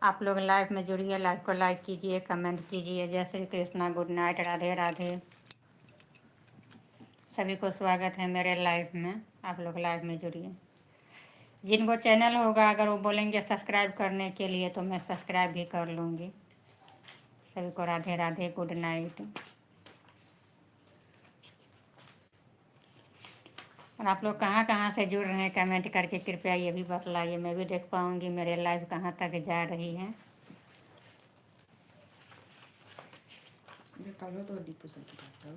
आप लोग लाइव में जुड़िए, लाइव को लाइक कीजिए, कमेंट कीजिए। जय श्री कृष्णा, गुड नाइट, राधे राधे। सभी को स्वागत है मेरे लाइव में। आप लोग लाइव में जुड़िए। जिनको चैनल होगा अगर वो बोलेंगे सब्सक्राइब करने के लिए तो मैं सब्सक्राइब भी कर लूँगी। सभी को राधे राधे, गुड नाइट। और आप लोग कहाँ कहाँ से जुड़ रहे हैं कमेंट करके कृपया ये भी बतलाइए, मैं भी देख पाऊँगी मेरे लाइव कहाँ तक जा रही है। निकालो तो दीपू सर के पास आओ।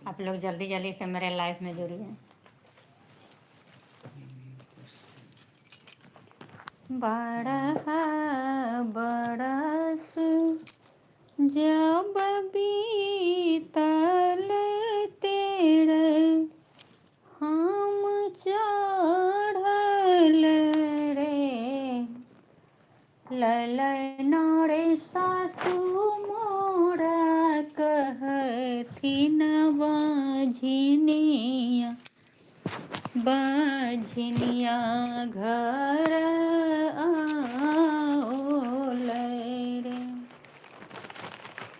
आप लोग जल्दी जल्दी से मेरे लाइव में जुड़िए। 12 बरस जब बीतल तेरे हम चढ़ल रे, ललना रे सासु मोरा कहथिन बाझिनिया, बाझिनिया घर आओल रे,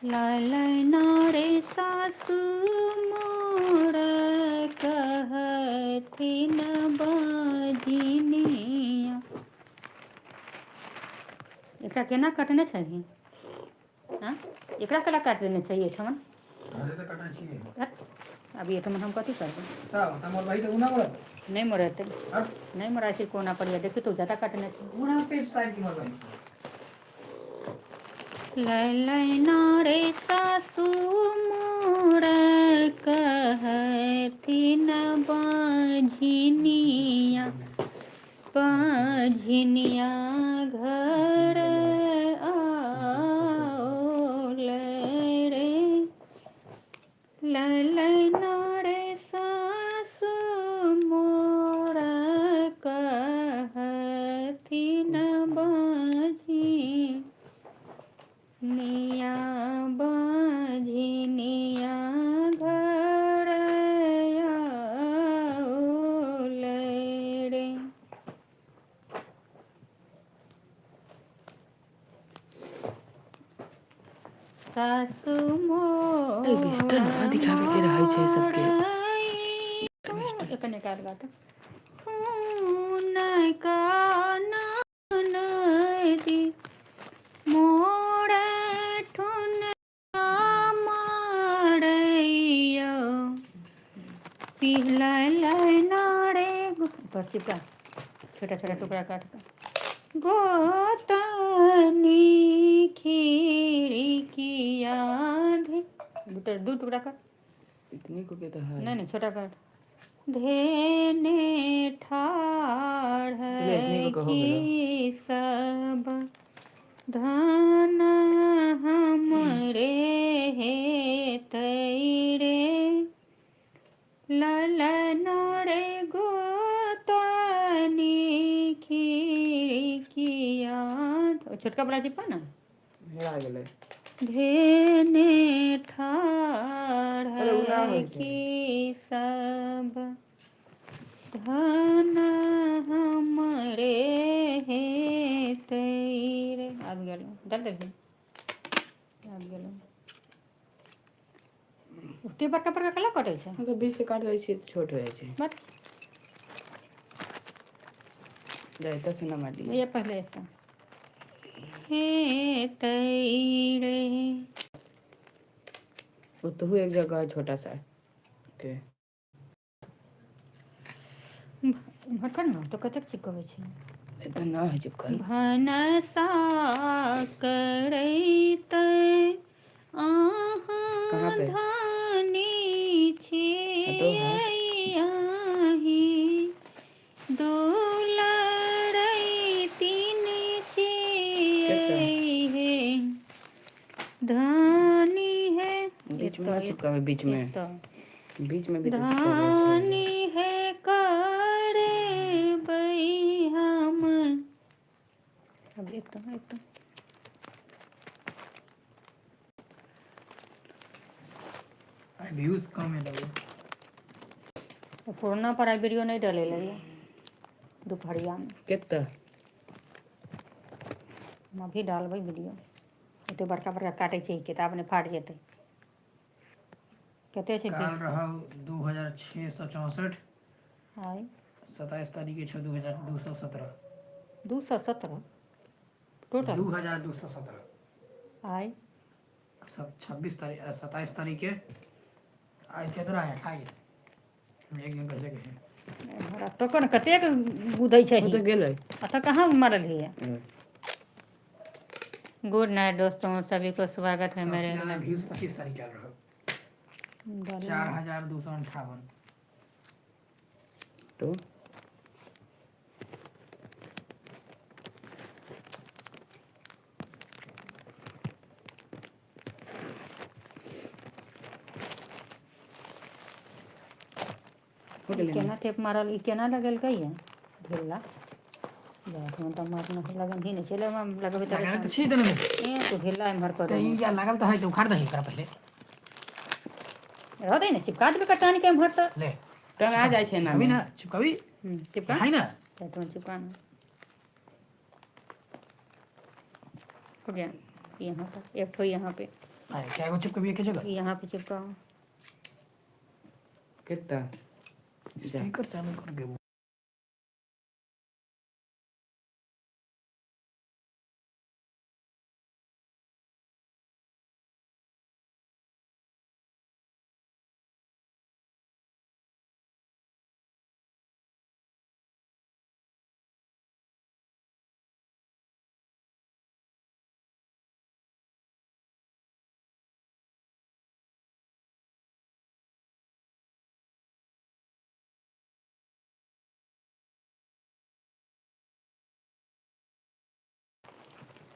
ललना रे सासु मोरा कहथिन बाझिनिया। एकरा केना कटने छही? हाँ, एकरा केना काटि देने छै एहिठमन? अरे तऽ कटने छियै। अभी एहिठमन हम कथी करबै? तब तऽ मोर भाई तऽ उना मोरत। नहि मोड़ेतै। हट। नहि मोड़ाइ छै कोना पर, देखियौ तऽ जादा कटने छै। उना पेज साइड के मोर भाई। ललना रे सासु मोरा कहथिन बाझिनिया, बाझिनिया घर आओल रे, ललना रे सासु मोरा कहथिन बाझिनिया, बाझिनिया घर आओल रे। सासु एल्बेस्टर मोरा ना दिखावे के रहै छै सबके। मारै एक निकाल बात नदी मोरा ठुन मारैयो पिघलल रे ऊपर चिपका, छोटा छोटा टुकड़ा काट के गोतनी खिड़किया दू टुकड़ा कर। इतनी को के तो है। नहीं नहीं, छोटा काट धेने ठाढ़ ले, इतनी को कहो गेलो। की सब धन हमरे हेतै रे, ललन रे गोतनी खिड़किया। छोटका बड़ा चिपका ना। हेरा गेलै। धेने ठाढ़ अरे उ ना होइ छै। की सब धन हमरे हेतै रे। आबि गेलौ, डाल देबही, आबि गेलौ। ओते बड़का बड़का केला कटै छै? हम तऽ बीच से काट दै छियै तऽ छोट हो जाइ छै। बस। जा एतऽ से ना मारलियै। ये पहले एतऽ हेतै रे। ओतहु एक जगह है छोटा सा के। इम्हर कर ने तऽ कतेक चिपकबै छै? एतऽ ना है चिपकल। भनसा करैत कहाँ अहाँ पे? धनी हटो है। छियै अहीं दुलरैतिन केतऽ? छियै हे धनी हे। बीच में एतऽ ना चिपकाबै बीच में। एतऽ। बीच में भी तऽ चिपकाबै छै। धनी हे करबै हम। अब एतऽ एतऽ। आ व्यूज कम एलौ। पुरना पर आइ वीडियो नहि डलेलै दुपहरियामे। केतऽ? हम अभी डालबै वीडियो। एते बड़का बड़का काटै छै, किताब नहि फाटि जेतै। कते छै? काल रहौ 2664। आइ? 27 तारीख के छौ 2217। 217 टोटल? 2217। आइ? 26 तारीख, 27 तारीख के। आइ केतना है? 28। एक दिन कैसे के है। तखन कतेक गुदै छै? ओ तऽ गेलै। अतऽ कहाँ मरल है? गुड नाइट दोस्तों, सभी को स्वागत है मेरे सबसे ज्यादा व्यूज 25 तारीख के आयल रहौ, 4258। तो हो गेलै। केना टेप मारल? ई केना लगेलकै है ढेला? तऽ मारना लगन ही नहि छै, लगबै तऽ लगाल तऽ छी तने। ए तो ढेला एम्हर कर। तऽ ई या लागल तऽ है, तऽ उखाड़ दही एकरा पहिले। रहतै ने, चिपका देबै कटान के एम्हर तऽ। ले। टंगा जाइ छै चिपकाबी ना। ना, चिपकाबी। चिपका। है ना। तो चिपका ना, हो गया। यहाँ पर एक ठो, यहाँ पे। है क्या गो चिपकाबी एक जगह? यहाँ पे चिपकाओ। कितना? स्पीकर चालू करके।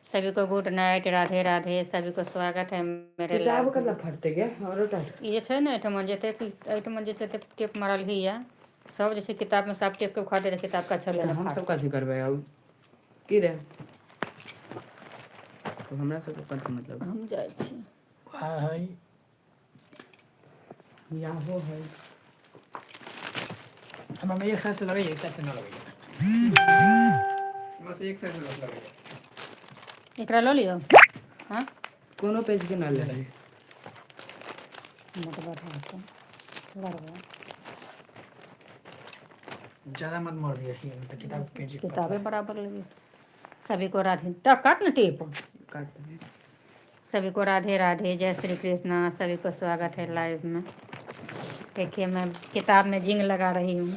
सभी को गुड नाइट, राधे राधे। सभी को स्वागत है मेरे किताब लाइव कतना में। फटतै गे हमरो टा। ई जे छै ने, एहिठमा जतेक एहिठमा जे छै टेप मारल ही या सब जे छै, किताब में सब टेप के उखाड़ दे, किताब का छलै। तऽ हम सब कथी करबै अब? की रे, तो हमरा सबके कथी मतलब? हम जाइ छी। है। याहो है। हमरा एक साइड से लगैए, एक साइड से ना लगैए, बस एक साइड से बस लगैए। एकरा लऽ लियौ, हाँ। कोनो पेज के ना ले। मतलब लड़बै। ज्यादा मत मोड़ दिया ही तो किताब पेज। किताबें बराबर लगी। सभी को राधे, तब काट ना टेप। काट देबै। सभी को राधे राधे, जय श्री कृष्णा। सभी को स्वागत है लाइव में। देखिए, मैं किताब में जिंग लगा रही हूँ,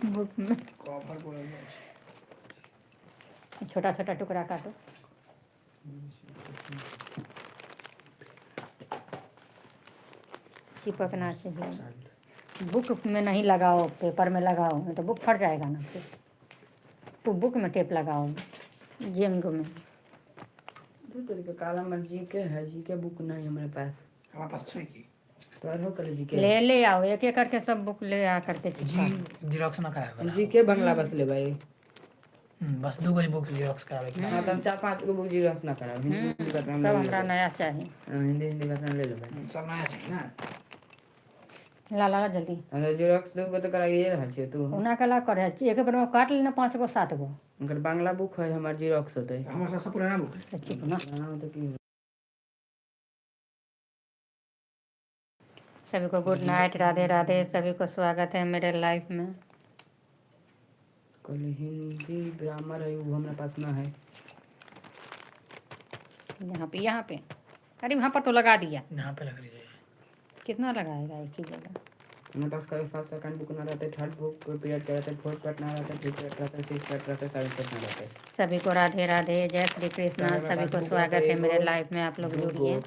बुक में। कवर बोलल जाइ छै। छोटा छोटा टुकड़ा काटो। चिपकना चाहिए। बुक में नहीं लगाओ, पेपर में लगाओ, नहीं तो बुक फट जाएगा ना फिर। तो बुक में टेप लगाओ, जिंग में। दू तरीके काला हमर जी के है, जी के बुक नहीं हमारे पास। हमरा पास छै की। तोहर करे जी के। ले ले आओ, एक एक करके सब बुक ले आ करके जी चिपका। जीरोक्स ना करावे वाला। जी के बंगला बस लेबै। बस दू गो बुक जीरोक्स करावे के। हाँ, तऽ हम चार पाँच गो बुक जीरोक्स ना कराब। हिंदी हिंदी कतना सब हमरा नया चाहिए। हिंदी हिंदी कतना ले लेबै। सब नया छै ना। ला ला ला जल्दी। हम तऽ जीरोक्स दू गो तऽ कराइए रहल छियै तू। ओना कला करे एक बेर में काट लेना, पाँच गो सात गो। हुनकर बांग्ला बुक है, हमर जीरोक्स होतै। हमर सबसँ पुराना बुक है। तो चुप ना। हाँ, तऽ की? सभी को गुड नाइट, राधे राधे। सभी को स्वागत है मेरे लाइव में। कहली हिंदी ग्रामर है, वो हमरा पास ना है। यहाँ पे, यहाँ पे, अरे वहाँ पर तो लगा दिया। यहाँ पे लग रही है। कितना लगाएगा एक ही जगह? हमरा पास कभी फर्स्ट सेकंड बुक ना रहते, थर्ड बुक पीरियड के रहते, फोर्थ पार्ट ना रहते, फिफ्थ पार्ट रहते, सिक्स पार्ट रहते, सेवन पार्ट ना रहते। सभी को राधे राधे, जय श्री कृष्णा। मेरे सभी पास को बुक स्वागत रहते है मेरे एगो, लाइव में, आप लोग दू जुड़िए। गो।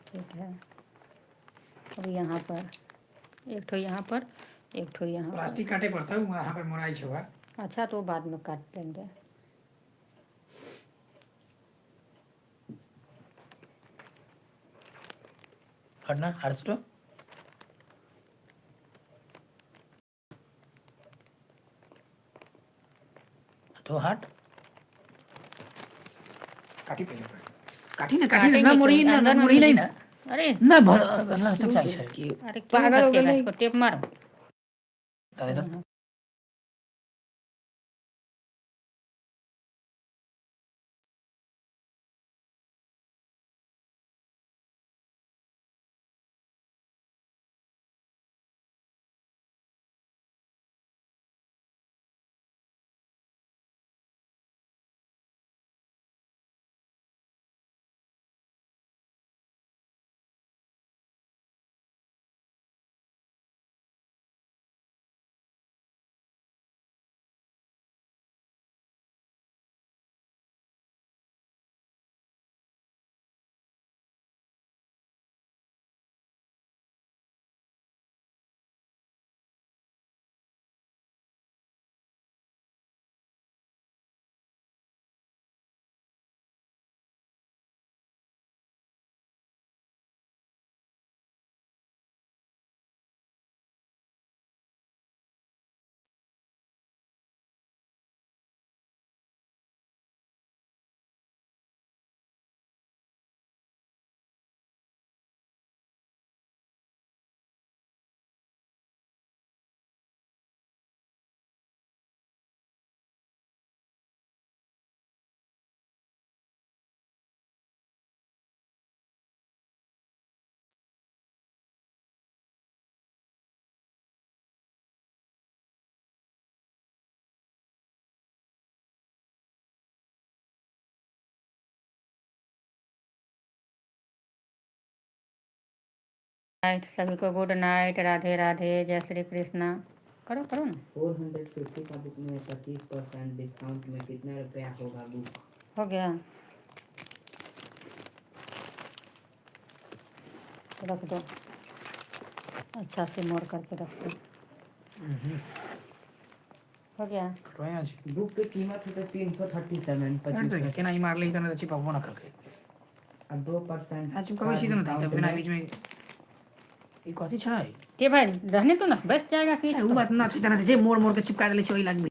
ठीक है, अब यहाँ पर एक ठो, यहाँ पर एक ठो, यहाँ पर। प्लास्टिक काटे पड़ता है वहाँ पे, मोराई छुआ। अच्छा, तो बाद में काट लेंगे। हटना हर्ष तो। तो हट, काटी पहले, काटी ना, काटी ना। ना काटेंगे मुड़ी क्यों? ना। अंदर ना में मुड़ी नहीं ना। अरे। ना भर ना तक चाहिए। अरे क्यों पागल हो धकेला गेलै। इसको? टेप मारो। अरे तो नाइट सभी को, गुड नाइट, राधे राधे, जय श्री कृष्णा। करो करो ना। 450 का बुक में 25% डिस्काउंट में कितना रुपया होगा बुक? हो गया, रख दो, अच्छा से मोड़ करके रख दो। हो गया। कटवाया छी। बुक के कीमत है तो 337। हट 25। तो केना ई मारले त चिपकबो ना करके। आ 2% आ चिपकबै छी त ना, तऽ बिना बीच में ई कथी छै? के भाई, रहने दो ना, बस जाएगा खींच। उ बात ना छै, तना जे मोड़ मोड़ के चिपका देले छै ओहि लागी।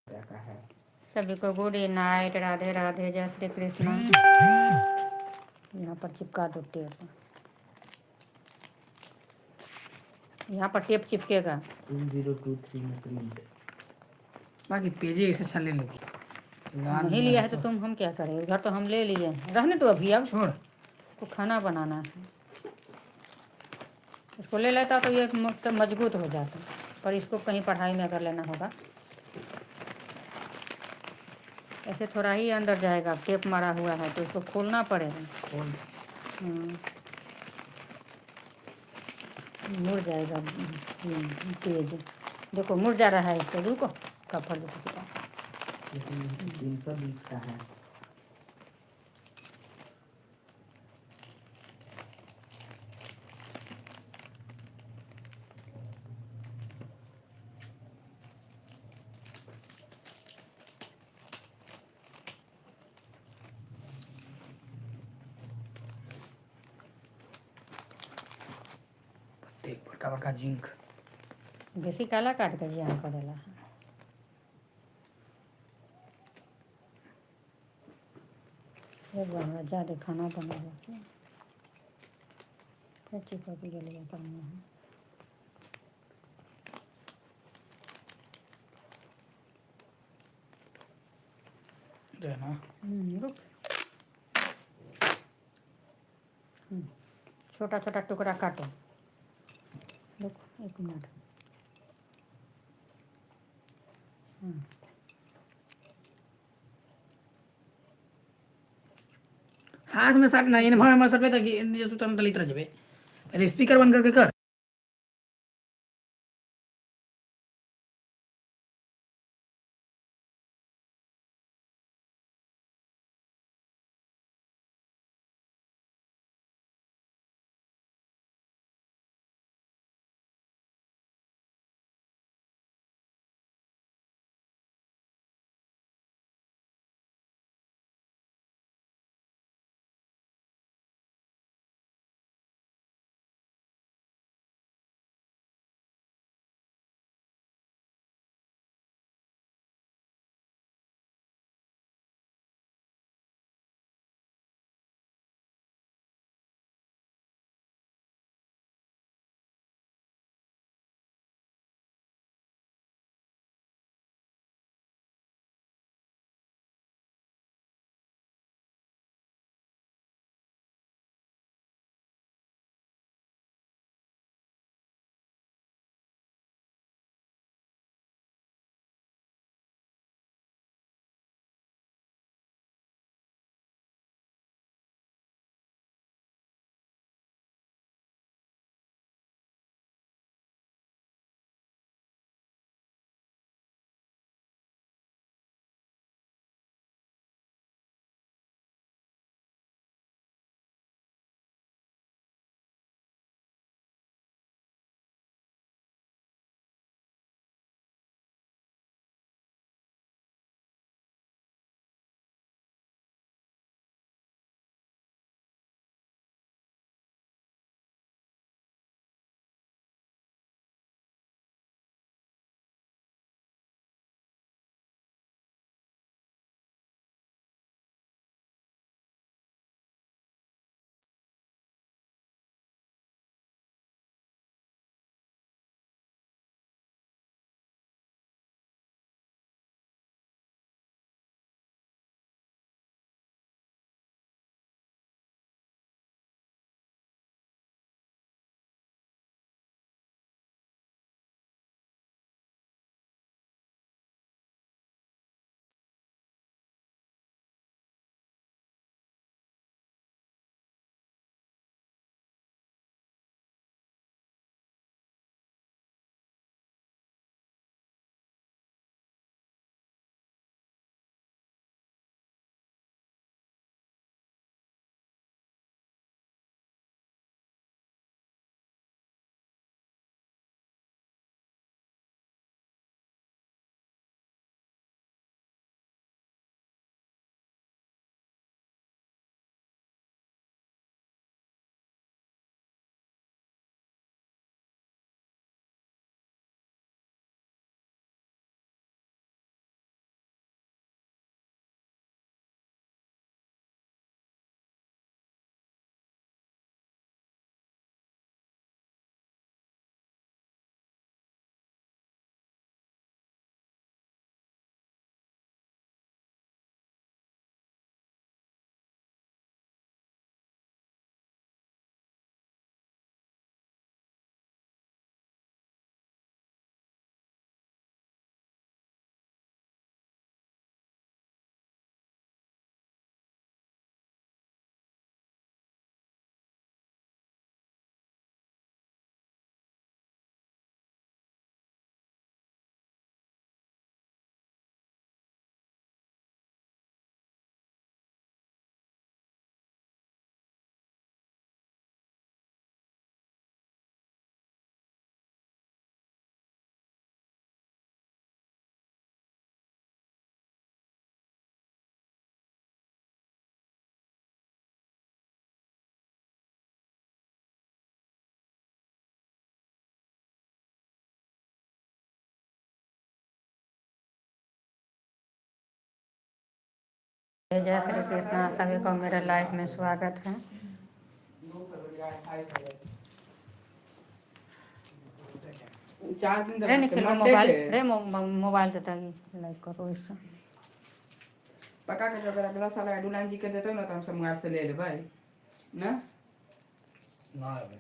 का है। सभी को गुड नाइट, राधे राधे, जय श्री कृष्णा। यहाँ पर चिपका दो टेप, यहाँ पर टेप चिपकेगा। 2023 में प्रिंट। बाकी पेजे ऐसे छले लेती। नहीं लिया है तो तुम हम क्या करें, उधर तो हम ले लिए हैं। रहने दो अभी, अब छोड़। को खाना बनाना है। इसको ले लेता तो ये तो मजबूत हो जाता, पर इसको कहीं पढ़ाई में अगर लेना होगा, ऐसे थोड़ा ही अंदर जाएगा। टेप मारा हुआ है तो इसको खोलना पड़ेगा। खोल। मुड़ जाएगा पेज, देखो मुड़ जा रहा है इसको। रुको, कपड़ देखो। लेकिन 320 का है। देख, बड़का बड़का जिंक। बेसी काला काट के जियान करेला। एगो हमरा ज्यादा खाना बनावे के फिर चिपक गेलै ओकर मुँह। दे ना। रुक, छोटा छोटा टुकड़ा काटो। रुक एक मिनट। हाथ में साट ना, एनभर हमर सटबे त कि तू तुरंत लित रह जेबे। पहले स्पीकर बंद करके कर। जय श्री कृष्णा, सभी को मेरे लाइव में स्वागत है। 4 दिन रे तक निखिल को मंडे मोबाइल के रे मोबाइल देता लाइक करो इससे। पक्का के अगर अगला साल एडुलाइन जी के देते ना तो हम सब मोबाइल से ले लेबै ना। ना लेबै।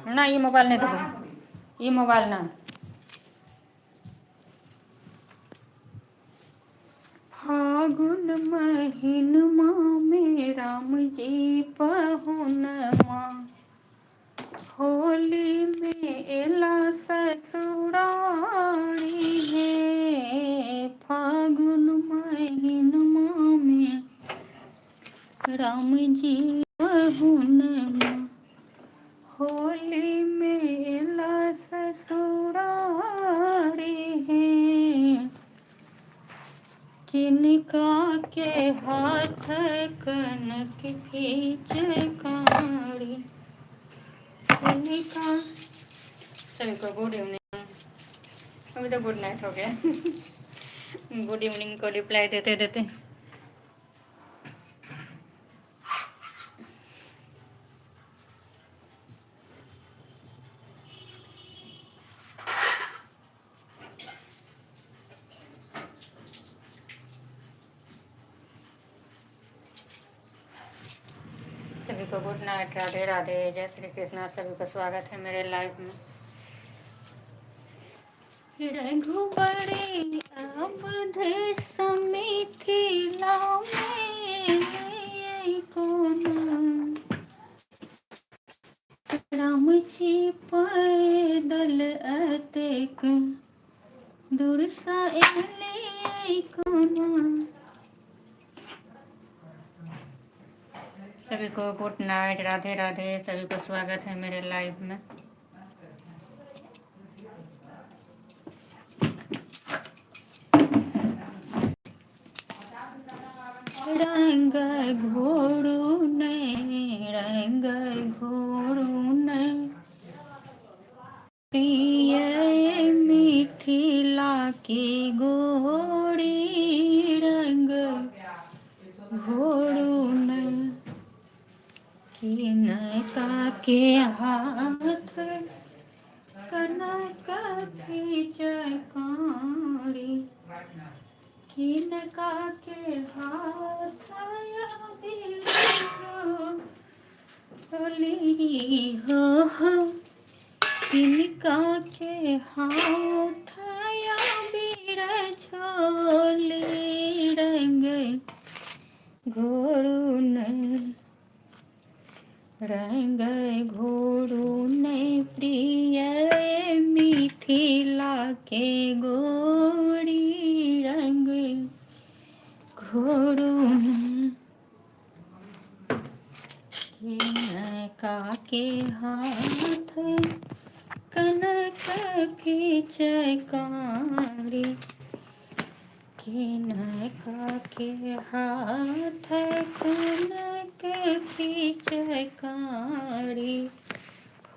ना ये मोबाइल नहीं देखो, ये मोबाइल ना। फागुन महीनमा में राम जी पहुनमा, होली में एला ससुरारी है। फागुन महीनमा में राम जी पहुनमा, होली में एला ससुरारी है। किनका के हाथ कनक पिचकारी, किनका। सभी को गुड इवनिंग। अभी तो गुड नाइट हो गया। गुड इवनिंग को रिप्लाई देते देते। सभी को गुड नाइट, राधे राधे, जय श्री कृष्णा। सभी को स्वागत है मेरे लाइव में। रघुबर अवध समिथिला में कोन, राम जी पैदल अतेक दूर सा एले कोना। सभी को गुड नाइट, राधे राधे। सभी को स्वागत है मेरे लाइव में। रंग घोरू ने, रंग घोरू ने, प्रिय मिथिला के गोरी, रंग घोरू ने। किनका के हाथ कनक पिचकारी, किनका के हाथ अबीर हो हो, किनका के हाथ अबीर झोली, रंग घोरू ने, रंग घोरू ने प्रिय मिथिला के गोरी, रंग घोरू ने। किनका के हाथ कनक पिचकारी, किनका के हाथ कनक पिचकारी,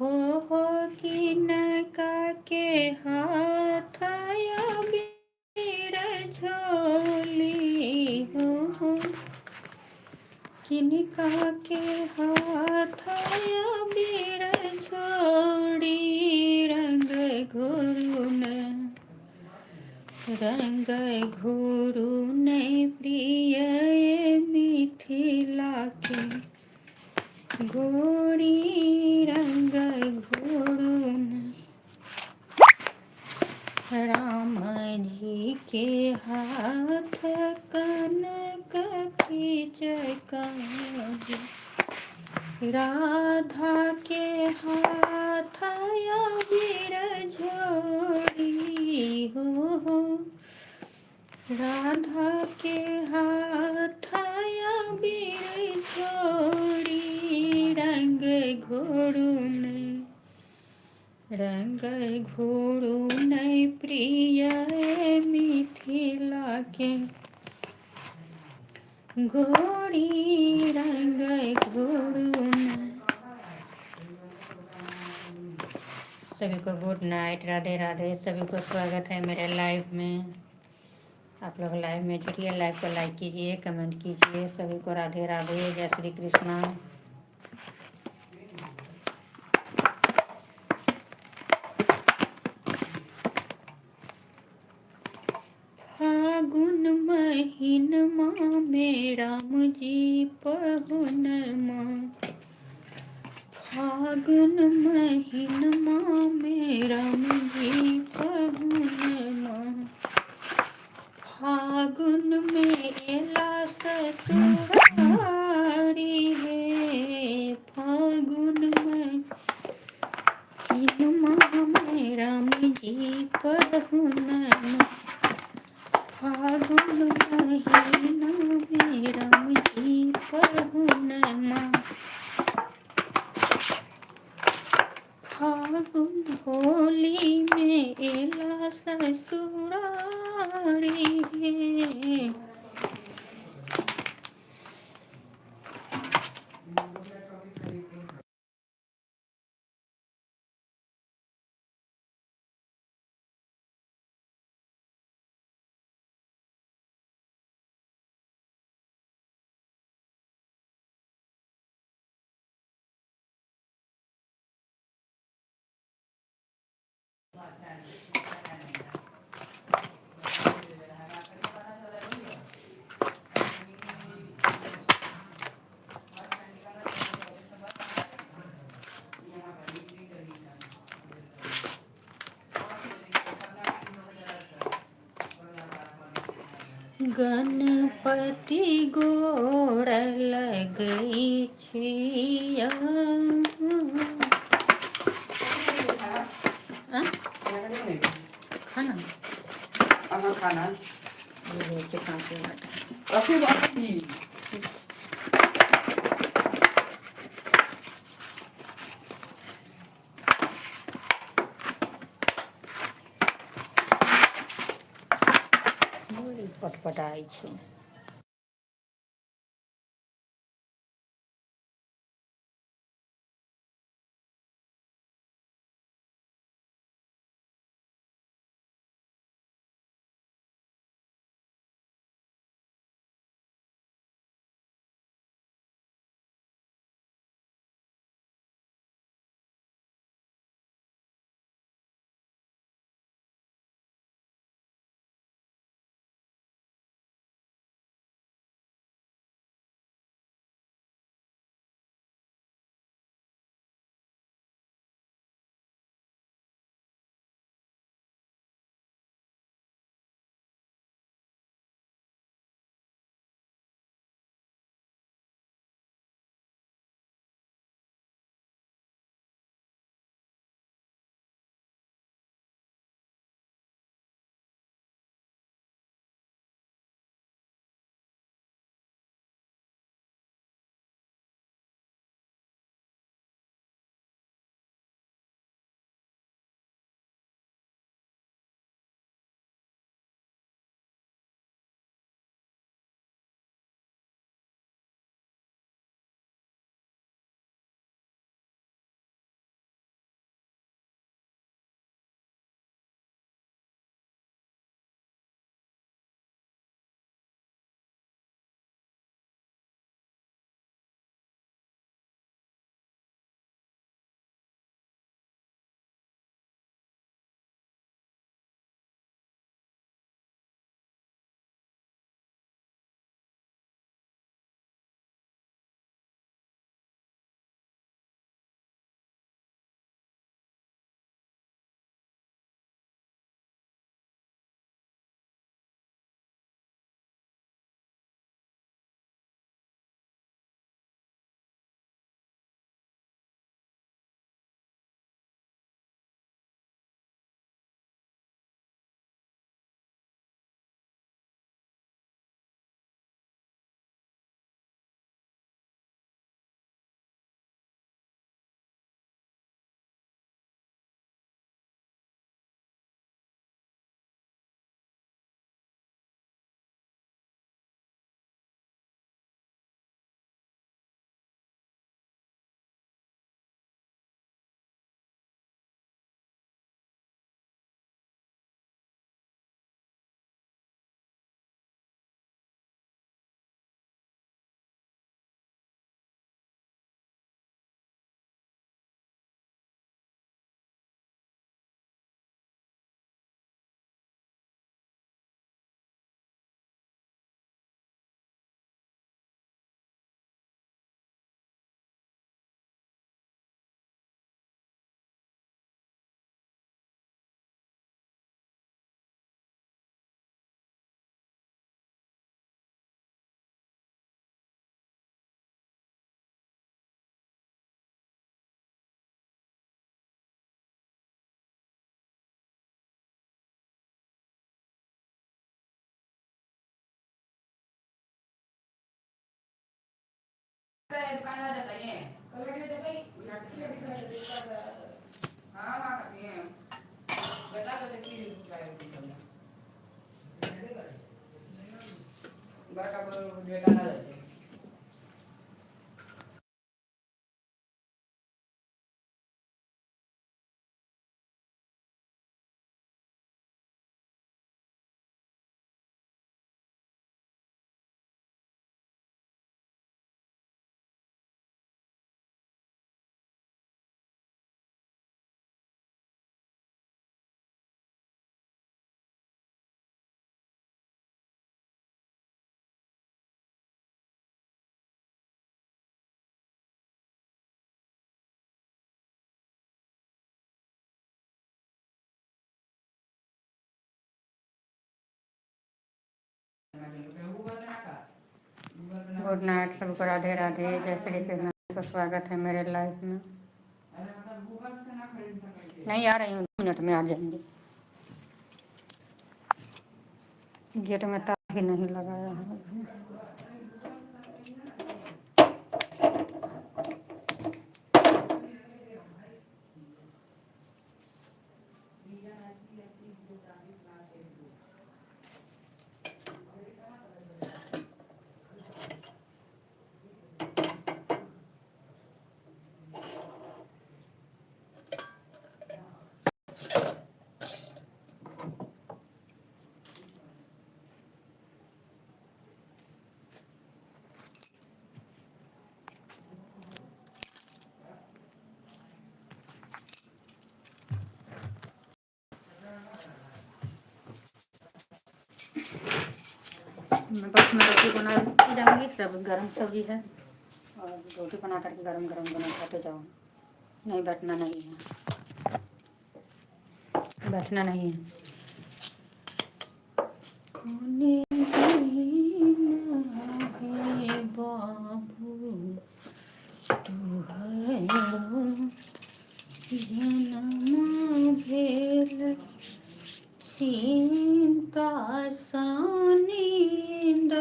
हो हो किनका के हाथ अबीर झोली, हो हो किनका के हाथ अबीर झोली, रंग घोरू ने, रंग घोरू ने प्रिय मिथिला के गोरी, रंग घोरू ने। राम जी के हाथ कनक पिचकारी, राधा के हाथ अबीर झोली, हो हो राधा के हाथ अबीर झोली, रंग घोरू ने, रंग घोरू ने प्रिय मिथिला के गोरी, रंग घोरू ने। सभी को गुड नाइट, राधे राधे। सभी को स्वागत है मेरे लाइव में। आप लोग लाइव में जुड़िए, लाइव को लाइक कीजिए, कमेंट कीजिए। सभी को राधे राधे, जय श्री कृष्णा। फागुन महीनमा में राम जी पहुनमा, फागुन महीनमा में राम जी पहुनमा, फागुन में एला ससुरारी हे, फागुन महीनमा में राम जी पहुनमा, फागुन महीना में राम जी पहुनमा, फागुन होली में एला ससुरारी हे। गणपति गोड़ लगै छिया, खाना अहाँ खाना ये 5 मिनट। अभी अभी। बड़ी पटपटाइ छै। गुड नाइट सबको, राधे राधे, जय श्री कृष्ण। को स्वागत है मेरे लाइफ में। नहीं आ रही हूँ, 2 मिनट में आ जाएंगे। गेट में ताला भी नहीं लगाया है अभी। मैं बस मैं रोटी बना जाऊँगी, सब गर्म सब्जी है और रोटी बना करके गरम गरम बना खाते जाओ। नहीं बैठना नहीं है, बैठना नहीं है। कोने दिन आहे बाबू तुहरो जन्म भेल, चिंता सा नींद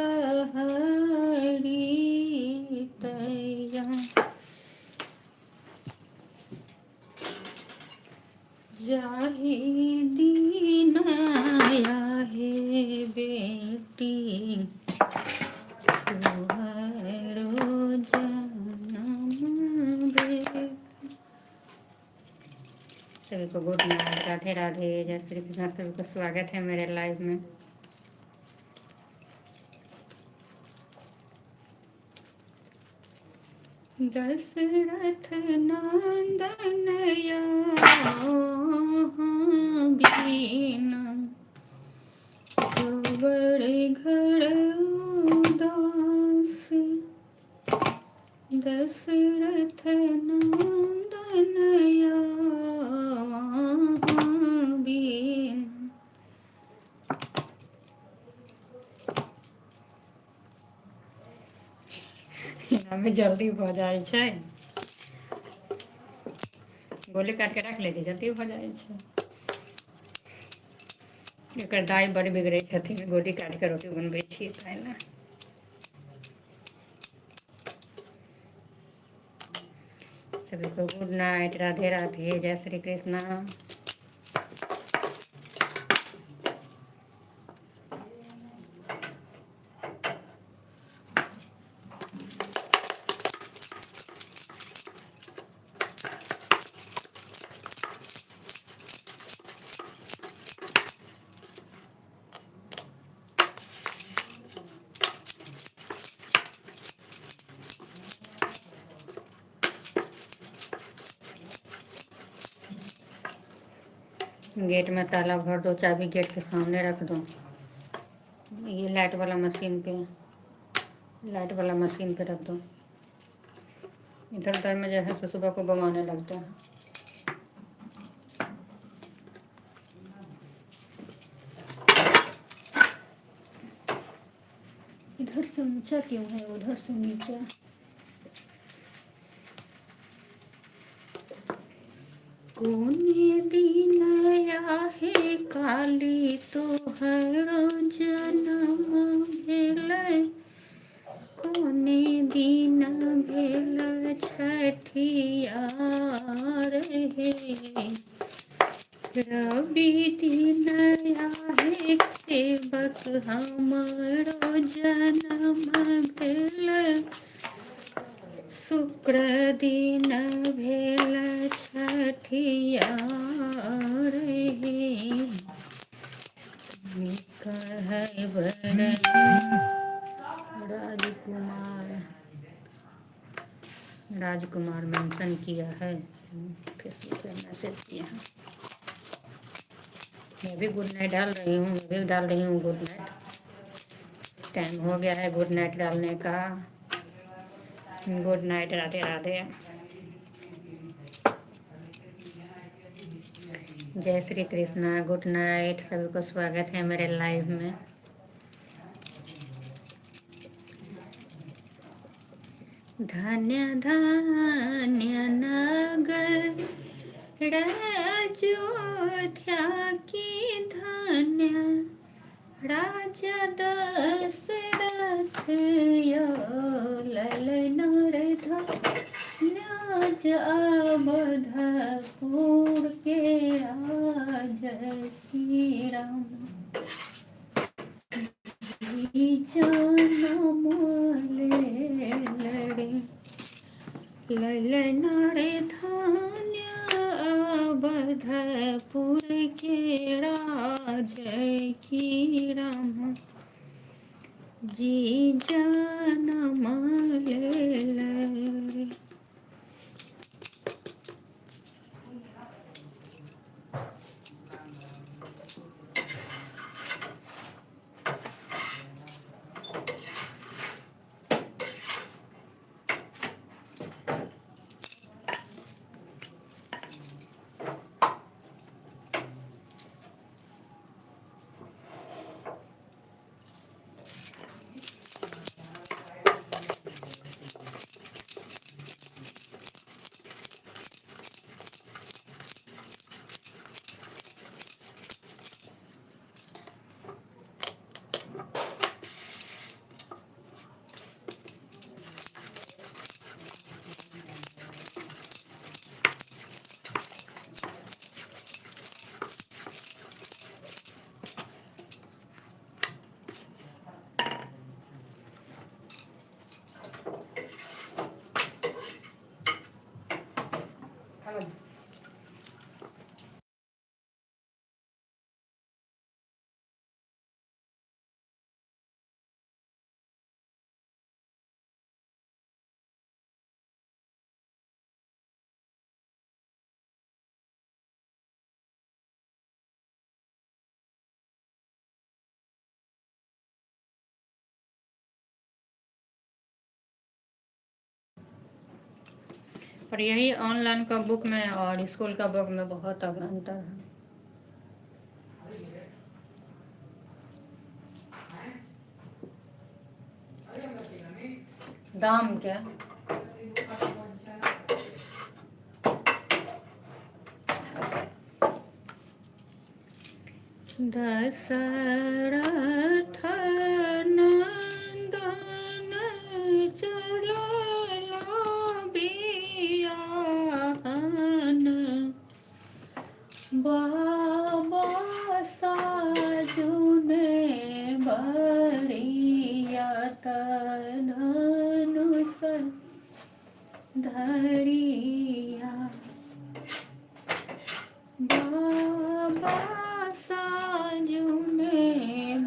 हरी तैया। जाहि दिन आहे बेटी तुहरो जन्म भेल। सभी को गुड नाइट, राधे राधे, जय श्री कृष्ण। सभी को स्वागत है मेरे लाइव में। दशरथ नंदन बिना खबर घर उदास, दशरथ नंदन बिना। एनामे जल्दी भऽ जाइ छै। गोली काटि के राखि लै छै, जल्दी भऽ जाइ छै। एकर दाइ बड़ बिगड़ै छथिन, गोली काटि कऽ रोटी बनबै छियै खाय लए। सभी को गुड नाइट, राधे राधे, जय श्री कृष्णा। गेट में ताला भर दो, चाबी गेट के सामने रख दो। ये लाइट वाला मशीन पे, लाइट वाला मशीन पे रख दो। इधर उधर में जैसे सुबह को बमाने लगता है। इधर से ऊंचा क्यों है, उधर से नीचा? कोने दिन आहे काली तोहरो जन्म भेलै, कोने दिन भेल छठियार हे। रवि दिन आहे सेवक हमरो जन्म भेल, शुक्र दिन भेल छठियार हे। राजकुमार, राजकुमार मेंशन किया है, फेसबुक पे मैसेज किया है। मैं भी गुड नाइट डाल रही हूँ, मैं भी डाल रही हूँ गुड नाइट। टाइम हो गया है गुड नाइट डालने का। गुड नाइट, राधे राधे, जय श्री कृष्णा, गुड नाइट। सभी को स्वागत है मेरे लाइव में। धन्य धन्य नगर अयोध्या की धन्य राजा दशरथ यो ललन धन्य अवधपुर के राज श्री राम जनम ले लड़े ललन रे धन्य अवधपुर के राज की राम जी जनम ले लड़े। और यही ऑनलाइन का बुक में और स्कूल का बुक में बहुत अंतर है। दाम क्या? दशरथ नंदन चलो बियान, बाबा साजुने बरिया धनुष धरिया, बाबा साजुने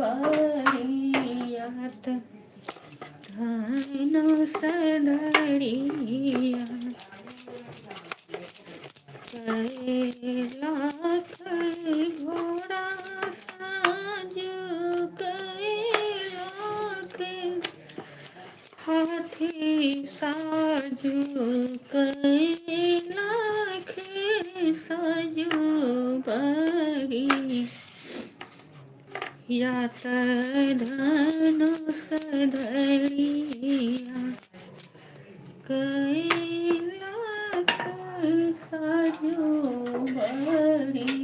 बरिया धनुष धरिया, लाख घोड़ा साजू लाख हाथी साजू लाख साजू बरी यात धनुष धरिया, लाख साजू बरी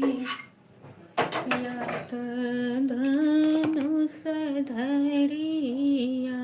यात धनुष धरिया।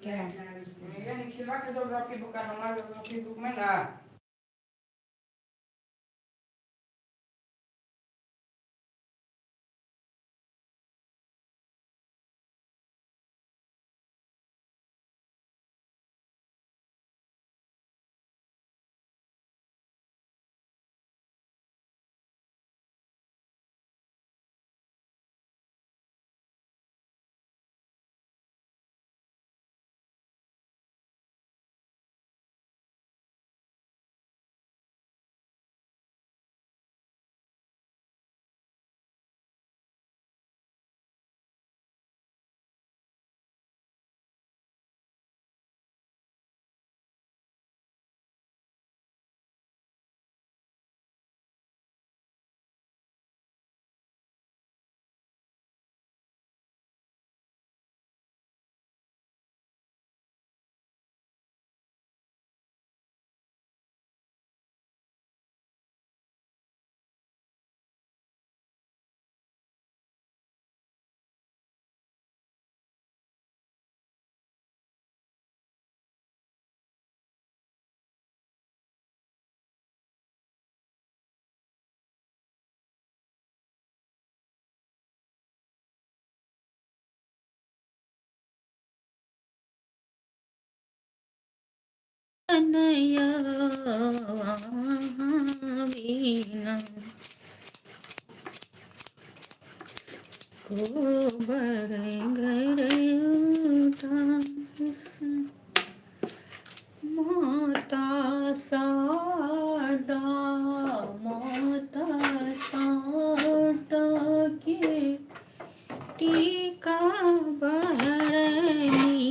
क्या है? बुक हमारे बुक में ना। नया बिना कोबर घर उदास। माता शारदा माता शारदा के टीका बरनी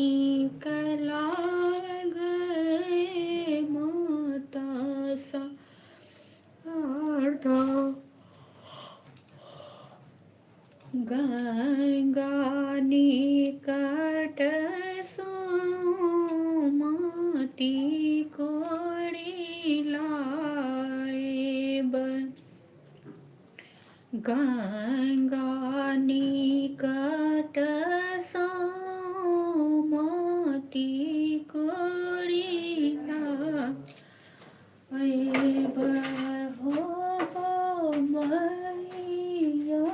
कला गए माता शारदा। गंगा निकट माटी कोड़ी लाएब। गंगा निकट माटी कोड़ी लाएब। हो मैया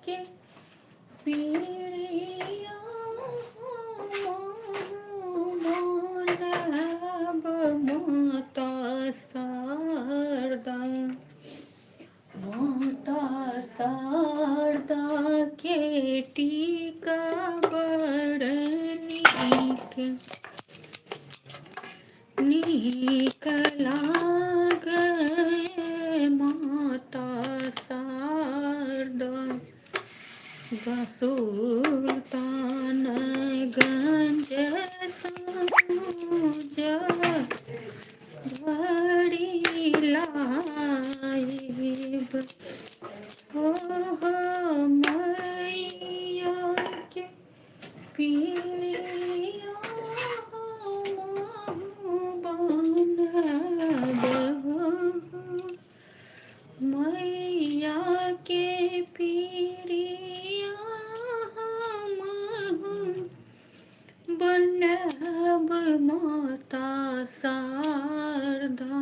के पीरिया माता शारदा माता शारदा के टीका बड़ नीक नीक लागे माता शारदा। सुल्तान गंज भरी लाइब। हो मैया के पिया बनब। मैया के पीरिया बनब माता शारदा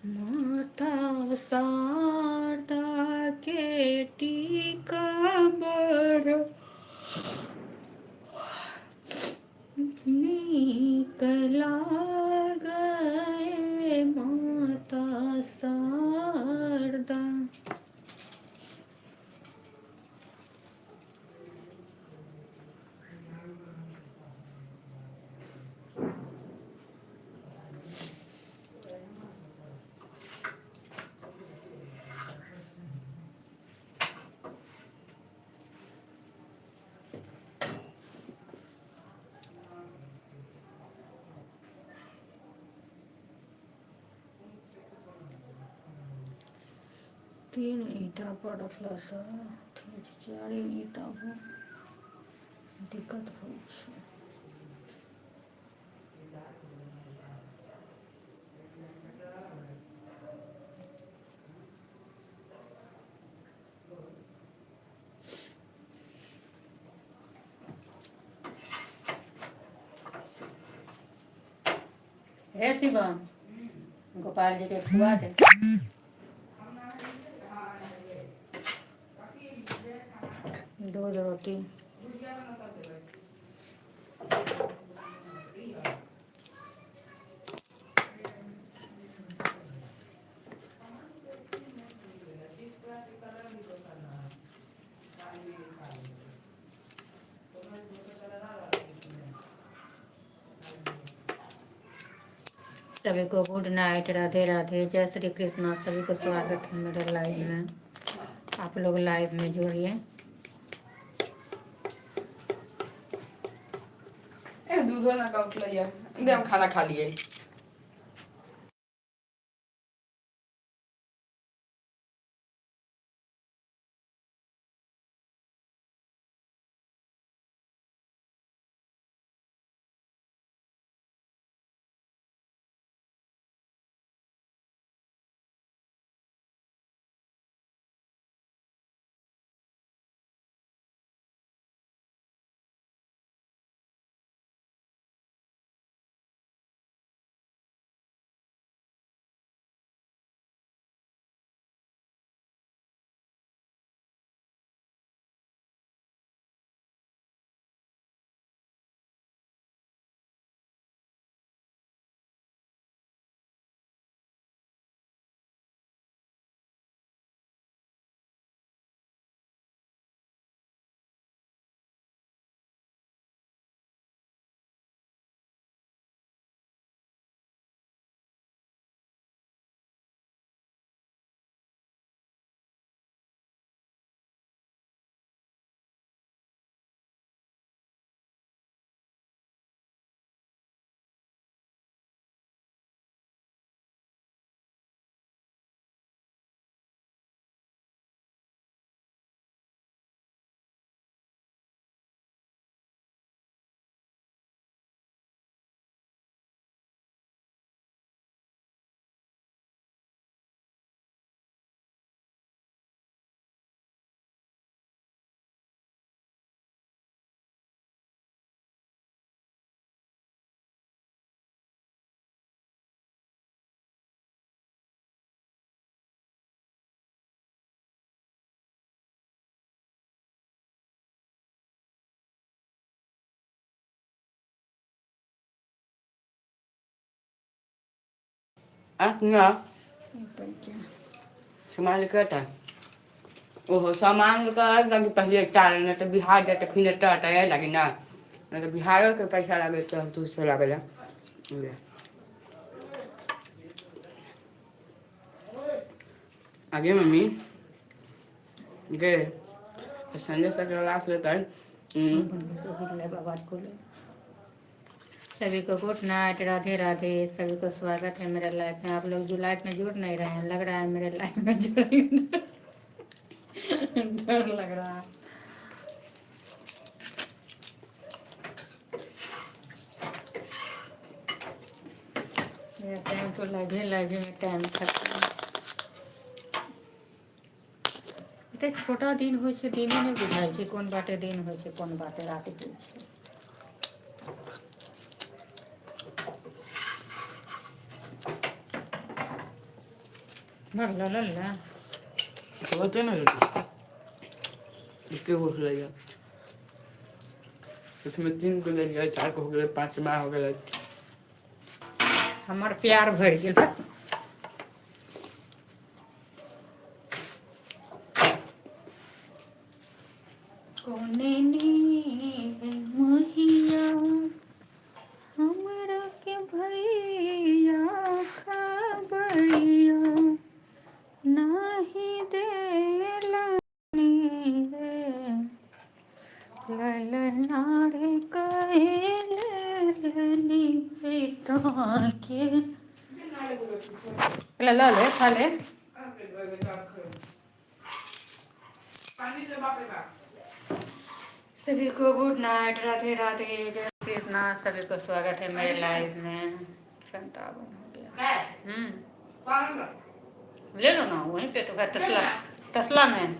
माता शारदा के टीका बड़ नीक लागे माता शारदा। तीन ईंटा पर रखलासँ चारि ईंटा पर दिक्कत होइ छै। हे शिवम, गोपाल जी के खुआ दे। दूध रोटी। सभी को गुड नाइट, राधे राधे, जय श्री कृष्णा। सभी को स्वागत है मेरे लाइव में। आप लोग लाइव में जुड़िए। दूधो ना का उठलैया दे, हम खाना खा लिए। आ ना। ऊपर क्या? सामान लेके आता ओहो सामान लेके आए लगी पहले तार नहीं तो बिहार जाते फिर एतऽ आता है लगी ना, नहीं तो बिहारो के पैसा लागे तो दूसरे लागेला ले। आगे मम्मी गए तो संजय सर क्लास लेता है। आवाज खोलो। सभी को गुड नाइट, राधे राधे। सभी को स्वागत है मेरे लाइफ में। आप लोग जो लाइफ में जुड़ नहीं रहे हैं, लग रहा है मेरे लाइफ में जुड़ डर लग रहा है। मेरा टाइम तो लाइव ही लाइव में टाइम खत्म। एते छोटा दिन होइ छै, दिने नहि बुझाइ छै कोन बाटे दिन होइ छै, कोन बाटे राति होइ छै। भगलो लल्ला। होते ना रोटी इसके हो गया, इसमें तीन को ले लिया, चार को हो गया, पाँच में हो गया। हमर प्यार भरि गेल। कोने नीर मोहिया हमरा के भैया खबरिया नाही देला रे, ललना रे कहलनी के ले ले ले खा ले। सभी को गुड नाइट, राधे राधे, जय कृष्णा। सभी को स्वागत है मेरे लाइव में। 57 हो गया। ले लो ना, वहीं पे तो है, तसला तसला में।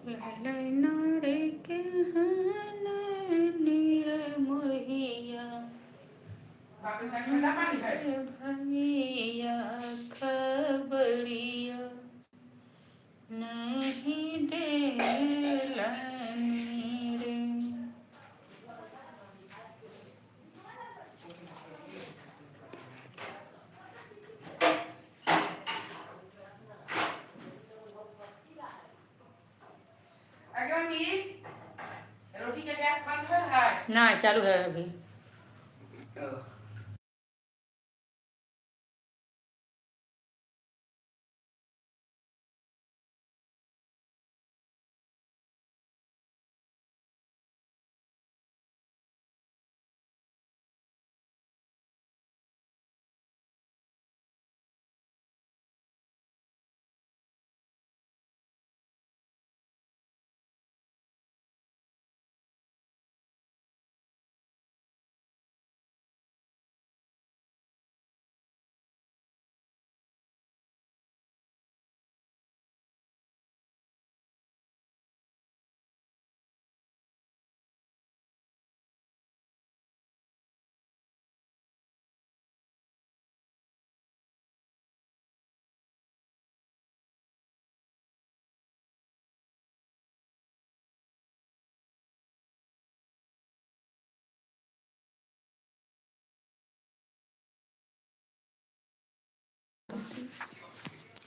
ललना रे के नीर मोहिया भैया खबरिया नहीं देलनी रे। आगे मम्मी, रोटी का गैस बंद हो रहा है? ना, चालू है अभी।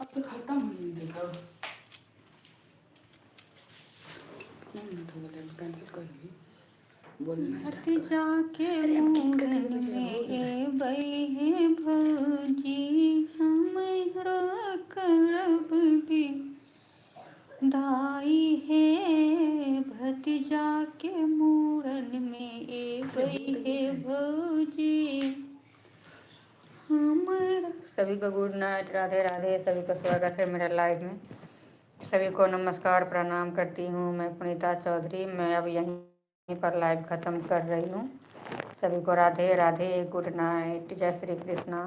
अब तो खत्म हो देखो, कितना मिनट हो गया? कैंसिल कर दी, बोलना स्टार्ट कर। भतीजा के मूड़न में एबै हे भौजी, हमरा करब विदाई हे। भतीजा के मूड़न में एबै हे भौजी, हमरा। सभी को गुड नाइट, राधे राधे। सभी को स्वागत है मेरे लाइव में। सभी को नमस्कार, प्रणाम करती हूँ। मैं पुनीता चौधरी, मैं अब यहीं पर लाइव ख़त्म कर रही हूँ। सभी को राधे राधे, गुड नाइट, जय श्री कृष्णा।